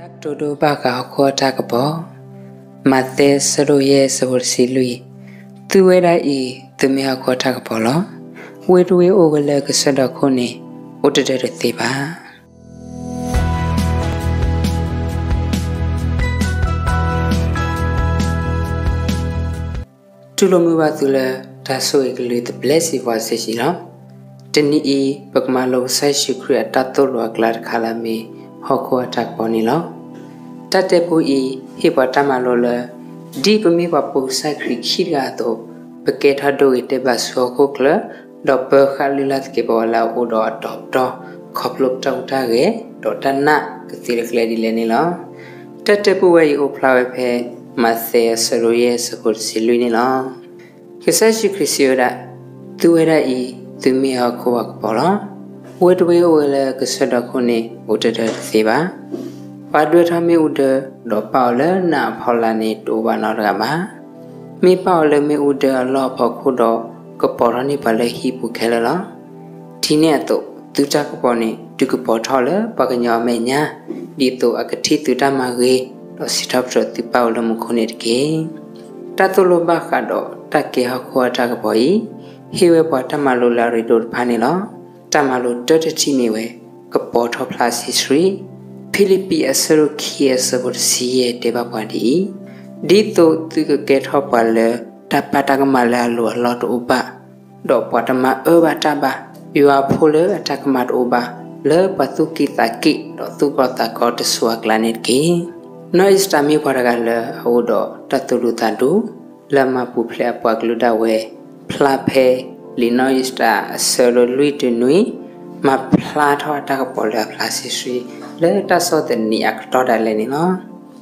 တၢ်ကတိၤဒိဘၣ်ဃးဟီၣ်ခိၣ်အတၢ်ကပီၤ, မးသဲအဆၢဒိၣ်ယဲၢ်အဆၢဖိတဆံလွံၢ်, သုဝဲဒၣ်အံၤ သုမ့ၢ်ဟီၣ်ခိၣ်အတၢ်ကပီၤလီၤ. ဝ့ၢ်တဝ့ၢ်အိၣ်ဝဲလၢကစၢၢ်ဒီခိၣ်န့ၣ် အိၣ်တဒၢတသ့ဘၣ်. တူၢ်လိာ်မုာ်ဘၣ်သုလၢ တၢ်ဆိၣ်ဂ့ၤကလုၢ် The Blessed Voice Station လီၤ. တနံၤအံၤ ပကမၤလိကစၢ်ယ့ၣ်ၡူးခရံာ်အတၢ်သိၣ်လိအကျါတခါလၢအမ့ၢ် ဟီၣ်ခိၣ်အတၢ်ကပီၤန့ၣ်လီၤ. တၢ်တဲပူအံၤ ဟ့ၣ်ပှၤတၢ်မၤလိလၢ ဒ်ပမ့ၢ်ပှၤပိာ်ကစၢ်ခရံာ်ခံတဂၤအသိး, ပကဲထီၣ်ဒိဂ့ၤတဲဘၣ်ဆူဟီၣ်ခိၣ်ချၢ, ဒီးပၢၤဃာ်လုၢ်လၢ်သကဲးပဝးလၢအအိၣ်ဒီးအတီၤပတီၢ် ခီဖျိပတၢ်ဟူးတၢ်ဂဲၤ ဒီးတၢ်နာ်ကသ့တကျဲဒ်လဲၣ်န့ၣ်လီၤ. တၢ်တဲပူဝဲအံၤအိၣ်ဖျါဝဲဖဲ မးသဲအဆၢဒိၣ်ယဲၢ်အဆၢဖိတဆံလွံၢ်န့ၣ်လီၤ. ကစၢ်ယ့ၣ်ၡူးခရံာ်စံးဝဲဒၣ်, သုဝဲဒၣ်အံၤ သုမ့ၢ်ဟီၣ်ခိၣ်အကပီၤလီၤ. ဝ့ၢ်တဝ့ၢ်အိၣ်ဝဲလၢကစၢၢ်ဒီခိၣ်န့ၣ် အိၣ်တဒၢတသ့ဘၣ်. ပှၤဒွဲၣ်ထီၣ်မ့ၣ်အူဒၢ ဒီးပာ်အီၤလၢနးအဖီလာ်န့ၣ် တအိၣ်ဘၣ်နီတဂၤဘၣ်. မ့ၢ်ပာ်အီၤလၢမ့ၣ်အူဒၢအလီၢ်အဖီခိၣ်ဒီး ကပီၤထီၣ်န့ၢ်ပှၤလၢဟံၣ်ပူၤခဲလၢာ်လီၤ. ဒ်န့ၣ်အသိး သုတၢ်ကပီၤန့ၣ် ဒုးကပီၤထီၣ်လၢပှၤကညီအမဲာ်ညါ, ဒ်သိးအကထံၣ်သုတၢ်မၤဂ့ၤ, ဒီးစံးထီၣ်ပတြၢၤသုပၢ်အိၣ်လၢမူခိၣ်န့ၣ်တက့ၢ်. တၢ်သိၣ်လိဘၣ်ဃးဒီးတၢ်ကဲဟီၣ်ခိၣ်အတၢ်ကပီၤအံၤ, ဟ့ၣ်ဝဲပှၤတၢ်မၤလိလၢအရ့ဒိၣ်တဖၣ်န့ၣ်လီၤ. တၢ်မၤလိတၢတထံၣ်မ့ၢ်ဝဲ ကပီၤထီၣ်ဖျါဆံဆှံ, ဖံလံးပံးအဆၢဒိၣ်ခံအဆၢဖိတဆံယဲၢ်တဲဘၣ်ပှၤဒ်အံၤ, ဒ်သိးသုကကဲထီၣ်ပှၤလၢတၢ်ပာ်တၢ်ကမၣ်လၢအလိၤအလီၢ်တအိၣ်ဘၣ်, ဒီးပှၤတမၤအၢဘၣ်တၢ်ဘၣ်, ယွၤဖိလၢအတၢ်ကမၣ်တအိၣ်ဘၣ်, လၢပှၤသူၣ်က့ၣ်သးက့ၣ် ဒီးသူၣ်ကီၢ်သးကီတစိၤအကျါန့ၣ်တက့ၢ်. နီၢ်အ့စတၢၤမ့ၢ်ပှၤတဂၤလၢအအိၣ်ဒီးတၢ်သူၣ်ဒူသးဒူ, လၢအမၤပူၤဖျဲးအပှၤကလုာ်ဒၣ်ဝဲ, ဖျါဖဲ လံာ်နီၢ်အ့စတၢၤအဆၢဒိၣ်လွံၢ်တုၤနွံ, မၤဖျါထီၣ်အတၢ်ကပီၤလၢအဖျါဆံဆှံ လၢတၢ်ဆီၣ်သနံးအကတီၢ်ဒၣ်လဲာ်န့ၣ်လီၤ.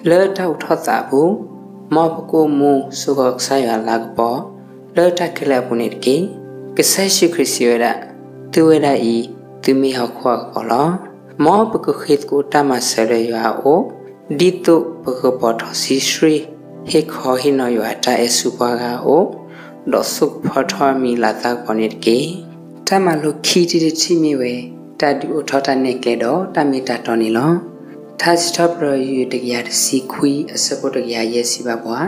လၢတၢ်အိးထီၣ်သးအပူၤ, မ်ပကအိၣ်မူဆိၣ်ဃီကစၢ်ယွၤအလၤကပီၤ လၢတၢ်ခဲလၢာ်အပူၤန့ၣ်တက့ၢ်. ကစၢ်ယ့ၣ်ၡူးခရံာ်စံးဝဲဒၣ်, သုဝဲဒၣ်အံၤ သုမ့ၢ်ဟီၣ်ခိၣ်အကပီၤလီၤ. မ်ပကဃ့သကိးတၢ်မၤစၢၤလၢယွၤအအိၣ်, ဒ်သိးပကကပီၤထီၣ်ဆံဆှံ, ဟ့ၣ်ခီဟ့ၣ်နီၤယွၤအတၢ်အဲၣ်ဆူပှၤဂၤအအိၣ်, ဒီးဆိကဖီထီၣ်အမံၤလၤသၣ်ကပီၤန့ၣ်တက့ၢ်. တၢ်မၤလိခံထံၣ်တထံၣ်မ့ၢ်ဝဲ တၢ်ဒုးအိၣ်ထီၣ်တၢ်နဲၣ်ကျဲဒီးတၢ်မ့ၢ်တၢ်တီန့ၣ်လီၤ. ထါစံးထီၣ်ပတြၢၤ ယွၤတကယၤတဆံခွံအဆၢဖိတကယၤယဲၢ်စံးဘၣ်ပှၤ,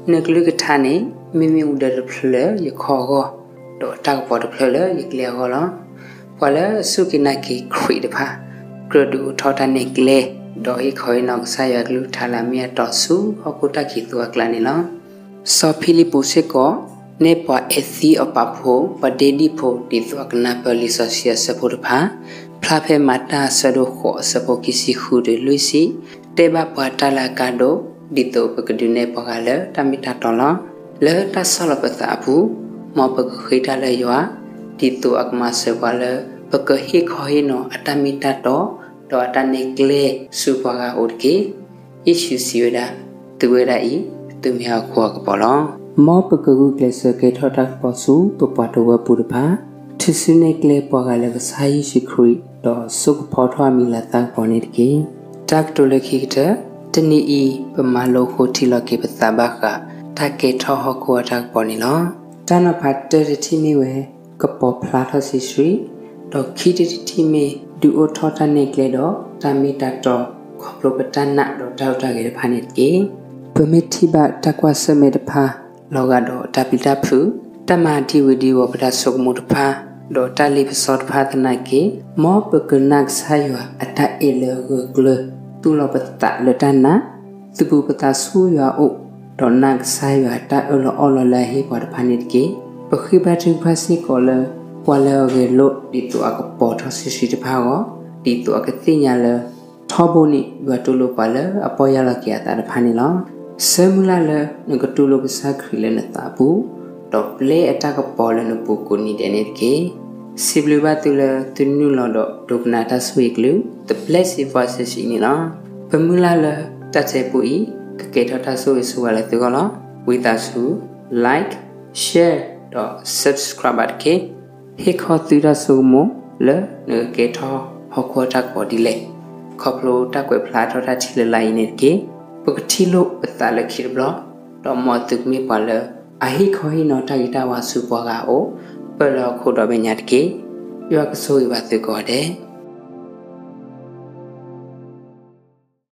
နကလုၢ်ကထါန့ၣ် မ့မ့ၢ်မ့ၣ်အူဒၢတဖျၢၣ်လၢယခီၣ်အဂီၢ်, ဒီးတၢ်ကပီၤတဖျၢၣ်လၢယကျဲအဂီၢ်လီၤ. ပှၤလၢအစူၢ်က့ၤနာ်က့ၤခရံာ်တဖၣ် ကြၢးဒုးအိၣ်ထီၣ်တၢ်နဲၣ်ကျဲ, ဒီးဟ့ၣ်ခီဟ့ၣ်နီၤကစၢ်ယွၤကလုၢ်ကထါလၢအမ့ၢ်အတီဆူဟီၣ်ခိၣ်တၢ်ခံးသူအကျါန့ၣ်လီၤ. စီၤဖံလံးပူးစ့ၢ်ကီး နဲၣ်ပှၤအဲၤသံအီၤပာ်ဖိ, ပှၤဒ့ဒံၣ်ဖိ ဒ်သိးအကနၢ်ပၢၢ်လံာ်စီဆှံအဆၢဖိတဖၣ်, ဖျါဖဲမၤတၢ်အဆၢဒိၣ်ဃိးအဆၢဖိခံဆံဃုတုၤလွံၢ်ဆံ, တဲဘၣ်ပှၤတၢ်လၢအကါဒိၣ်, ဒ်သိးပကဒုးနဲၣ်ပှၤဂၤလၢတၢ်မ့ၢ်တၢ်တီလီၤ. လၢတၢ်ဆီၣ်လီၤပသးအပူၤ, မ်ပကဃ့တၢ်လၢယွၤ, ဒ်သိးအကမၤစၢၤပှၤလၢ ပကဟ့ၣ်ခီဟ့ၣ်နီၤအတၢ်မ့ၢ်တၢ်တီ, ဒီးအတၢ်နဲၣ်ကျဲဆူပှၤဂၤအအိၣ်တက့ၢ်. ယ့ၣ်ၡူးစံးဝဲဒၣ်, သုဝဲဒၣ်အံၤ သုမ့ၢ်ဟီၣ်ခိၣ်အကပီၤလီၤ. မ်ပကဂုာ်ကျဲးစၢးကဲထီၣ်တၢ်ကပီၤဆူပပှၤတဝၢပူၤတဖၣ်, ထုးစုနဲၣ်ကျဲပှၤဂၤလၢကစၢ်ယ့ၣ်ၡူးခရံာ်, ဒီးဆိကဖီထီၣ်အမံၤလၤသၣ်ကပီၤန့ၣ်တက့ၢ်. တၢ်ကတိၤလၢခံကတၢၢ်, တနံၤအံၤ ပမၤလိဃိထံလီၤက့ၤပသးဘၣ်ဃး တၢ်ကဲထီၣ်ဟီၣ်ခိၣ်အတၢ်ကပီၤန့ၣ်လီၤ. တၢ်နီၤဖးတၢတထံၣ်မ့ၢ်ဝဲ ကပီၤဖျါထီၣ်ဆံဆှံ, ဒီးခံထံၣ်တထံၣ်မ့ၢ် ဒုးအိၣ်ထီၣ်တၢ်နဲၣ်ကျဲဒီးတၢ်မ့ၢ်တၢ်တီ ခီဖျိပတၢ်နာ်ဒီးတၢ်ဟူးတၢ်ဂဲၤတဖၣ်န့ၣ်တက့ၢ်. ပမ့ၢ်ထံၣ်ဘၣ်တၢ်ကွၢ်ဆၢၣ်မဲာ်တဖၣ် လီၤဂာ်ဒီးတၢ်ပျံၤတၢ်ဖုး, တၢ်မၤဒံဝ့ၤဒံဝီၤပတၢ်ဆိကမိၣ်တဖၣ်, ဒီးတၢ်လ့ပစီတဖၣ်သနာ်က့, မ်ပကနာ်ကစၢ်ယွၤအတၢ်အဲၣ်လၢအဂၢၢ်ကျၢၤ သူၣ်လီၤပသးလၢတၢ်နာ်, သူၣ်ပူၤပသးဆူယွၤအအိၣ်, ဒီးနာ်ကစၢ်ယွၤအတၢ်အၢၣ်လီၤအီလီၤလၢအဟ့ၣ်ပှၤတဖၣ်န့ၣ်တက့ၢ်. ပဃ့ဘါထုကဖၣ်စ့ၢ်ကီးလၢ ပှၤလၢအဂဲၤလိာ်ဒ်သိးအကပီၤထီၣ်ဆံဆှံတဖၣ်အဂီၢ်, ဒ်သိးအကသ့ၣ်ညါလၢ ထီဘိန့ၣ် ယွၤတူၢ်လိာ်ပှၤလၢအပီၢ်ယၢ်လီၤက့ၤအသးတဖၣ်န့ၣ်လီၤ. ဆၢမုၢ်လၢ်လၢနကတူၢ်လိာ်ကစၢ်ခရံာ်လၢနသးအပူၤ, ဒီးပျဲအတၢ်ကပီၤလၢနပူၤကိးနံၤဒဲးန့ၣ်တက့ၢ်. စံးဘျုးဘၣ်သုလၢသုနုာ်လီၤဒီးဒိကနၣ်တၢ်ဆိၣ်ဂ့ၤကလုၢ် The Blessed Voice Station န့ၣ်လီၤ. ပမုၢ်လၢ်လၢတၢ်တဲပူအံၤ ကကဲထီၣ်တၢ်ဆိၣ်ဂ့ၤဆိၣ်ဝါလၢသုဂီၢ်လီၤ. ဝံသးစူၤ like, share ဒီး subscribe ဘၣ်တက့ၢ်. ဟ့ၣ်ခီသုတၢ်ဆိကမိၣ်လၢနကကဲထီၣ်ဟီၣ်ခိၣ်အတၢ်ကပီၤဒ်လဲၣ်, ခီဖျိတၢ်ကွဲးဖျါထီၣ်တၢ်ထံၣ်လၢလာ်အံၤန့ၣ်တက့ၢ်. ပကထံၣ်လိာ်ပသးလၢခံတဘျီ, ဒီးမ်သုကမ့ၢ်ပှၤလၢအဟ့ၣ်ခီဟ့ၣ်နီၤတၢ်ဂ့ၤတၢ်ဝါဆူပှၤဂၤအအိၣ်, ပၢၢ်လၢဟီၣ်ခိၣ်ဒီဘ့ၣ်ညါတက့ၢ်. ယွၤကဆိၣ်ဂ့ၤဘၣ်သုကိးဂၤဒဲး.